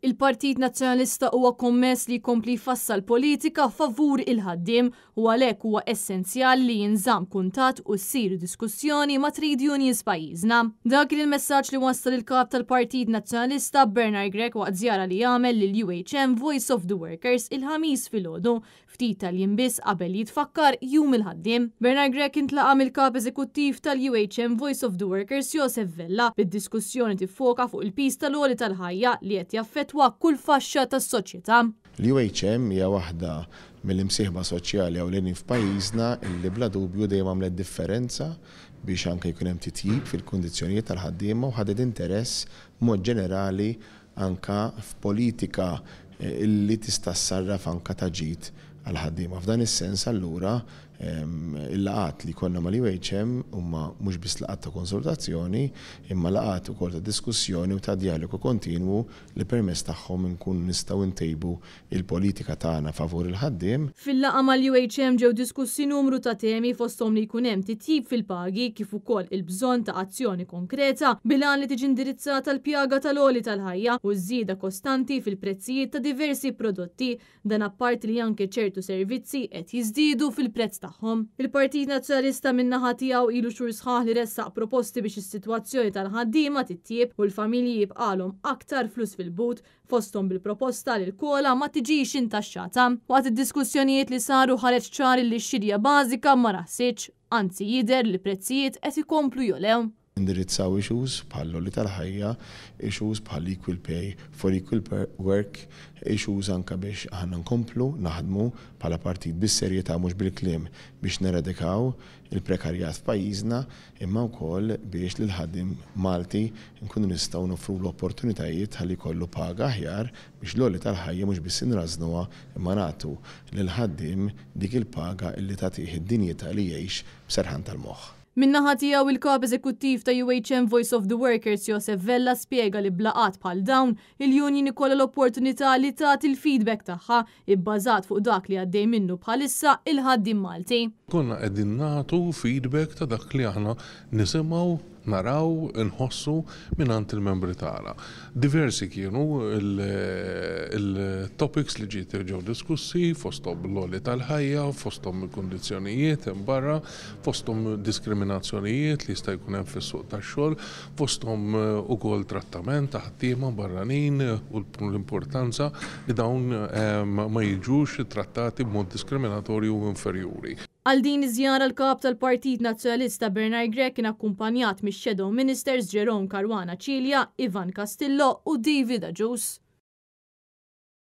Il-Partit Nazzjonalista huwa kommess li jkompli jfassal politika favur il-ħaddiem u għalhekk huwa essenzjali li jinżamm kuntatt u ssir diskussjoni ma' trade unions f'pajjiżna. Dak kien il-messaġġ li wassal il-Kap tal-Partit Nazzjonalista Bernard Grech waqt żjara li għamel lill-UHM Voice of the Workers il-Ħamis filgħodu ftit tal-jiem biss qabel jitfakkar Jum il-Ħaddiem. Bernard Grech intlaqa' mill-Kap Eżekuttiv tal-UHM Voice of the Workers Josef Vella, bid-diskussjoni tiffoka fuq il-piż tal-għoli tal-ħajja li qed jaffettwa kull faxxa tas-soċjetà. L-UHM hija waħda mill-imsieħba soċjali ewlenin f'pajjiżna illi bla dubju dejjem għamlet differenza biex anke jkun hemm titjib fil-kundizzjonijiet tal-ħaddiema u ħadet interess b'mod ġenerali anke f'politika li tista' ssarraf anke ta' ġid għall-ħaddiema. F'dan is-sens allura il-laqgħat li jkollna mal-UHM huma mhux biss laqgħat ta' konsultazzjoni imma laqgħat ukoll ta' diskussjoni u ta' djalogu kontinwu li permezz tagħhom inkunu nistgħu ntejbu il-politika tagħna favur il-ħaddiem. Fil-laqgħa mal-UHM ġew diskussi numru ta' temi fosthom li jkun hemm titjib fil-pagi kif ukoll il-bżonn ta' azzjoni konkreta bil-għan li tiġi indirizzata l-pjaga tal-għoli tal-ħajja u ż-żieda kostanti fil-prezzijiet ta' diversi prodotti. Dan apparti li anke ċertu servizzi qed jiżdiedu fil-prezz tagħhom. Il-Partit Nazzjonalista min-naħa tiegħu ilu xhur sħaħ li ressaq proposti biex is-sitwazzjoni tal-ħaddiema titjieb u l-familji jibqgħalhom aktar flus fil-but fosthom bil-proposta li l-COLA ma tiġix intaxxata. Waqt id-diskussjonijiet li saru ħareġ ċar illi x-xirja bażika ma raħsitx, anzi jidher li l-prezzijiet qed ikomplu jogħlew. Indirizzaw issues bħall-għoli tal-ħajja, issues bħal equal pay for equal work, issues anke biex aħna nkomplu naħdmu bħala partit bis-serjetà mhux bil-kliem biex neradikaw il-prekarjat f'pajjiżna imma wkoll biex lill-ħaddiem Malti nkunu nistgħu noffrulu opportunitajiet ħalli jkollu paga aħjar biex l-għoli tal-ħajja mhux biss inrażżnuha imma nagħtu lill-ħaddiem dik il-paga illi tagħtih id-dinjità li jgħix b'serħan tal-moħħ. Min-naħa tiegħu il-Kap Eżekuttiv ta' UHM Voice of the Workers Josef Vella spjega li b'laqgħat bħal dawn, il-union ikollha l-opportunità li tagħti l-feedback tagħha ibbażat fuq dak li għaddej minnu bħalissa il-ħaddiem Malti. Konna qegħdin nagħtu feedback ta' dak li aħna nisimgħu, naraw, inħossu mingħand il-membri tagħna. Diversi kienu il-topics li ġiet ġew diskussi, fosthom l-għoli tal-ħajja, fosthom il-kundizzjonijiet hemm barra, fosthom diskriminazzjonijiet li jista' jkun hemm fis-suq tax-xogħol, fosthom ukoll trattament ta' ħaddiema barranin u l-importanza li dawn ma jiġux trattati b'mod diskriminatorju u inferjuri. Għal din iż-żjara l-Kap tal-Partit Nazzjonalista Bernard Grech kien akkumpanjat mix-Shadow Ministers Jerome Caruana Cilia, Ivan Castillo u David Agius.